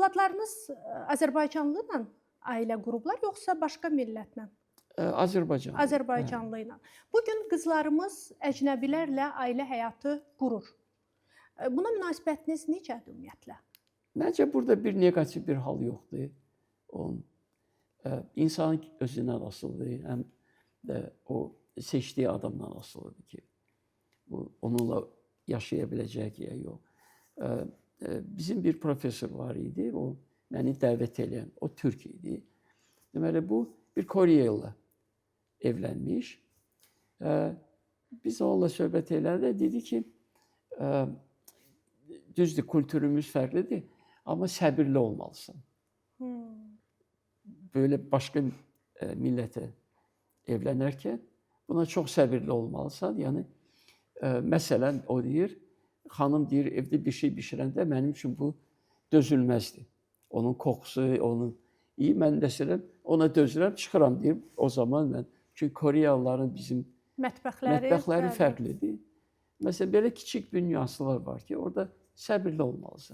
Övladlarınız Azərbaycanlı ilə ailə qurublar yoxsa başqa millətlə? Azərbaycan. Azərbaycanlı ilə. Bu gün qızlarımız əcnəbilərlə ailə həyatı qurur. Buna münasibətiniz necədir ümumiyyətlə? Məncə burada bir neqativ bir hal yoxdur. Onun insanın özündən asılıdır, həm də o seçdiyi adamdan asılıdır ki, bu onunla yaşaya biləcək ya yox. Bizim bir professor var idi, o məni dəvət eləyən, o türk idi. Deməli bu bir Koreyalı evlənmiş. Biz onunla söhbət eləyəndə dedi ki, düzdür, kulturumuz fərqlidir, amma səbirli olmalısan. Böyle başqa millətə evlənərkən buna çox səbirli olmalısan. Yəni məsələn o deyir, xanım deyir evdə bir şey bişirəndə mənim üçün bu dözülməzdir. Onun koxusu, onun iyi mən məsələn ona dözürəm, çıxıram deyir. O zaman mən çünki Koreyalıların bizim mətbəxləri mətbəxləri fərqlidir. Məsələn belə kiçik bir nüanslar var ki, orada səbirli olmalısan.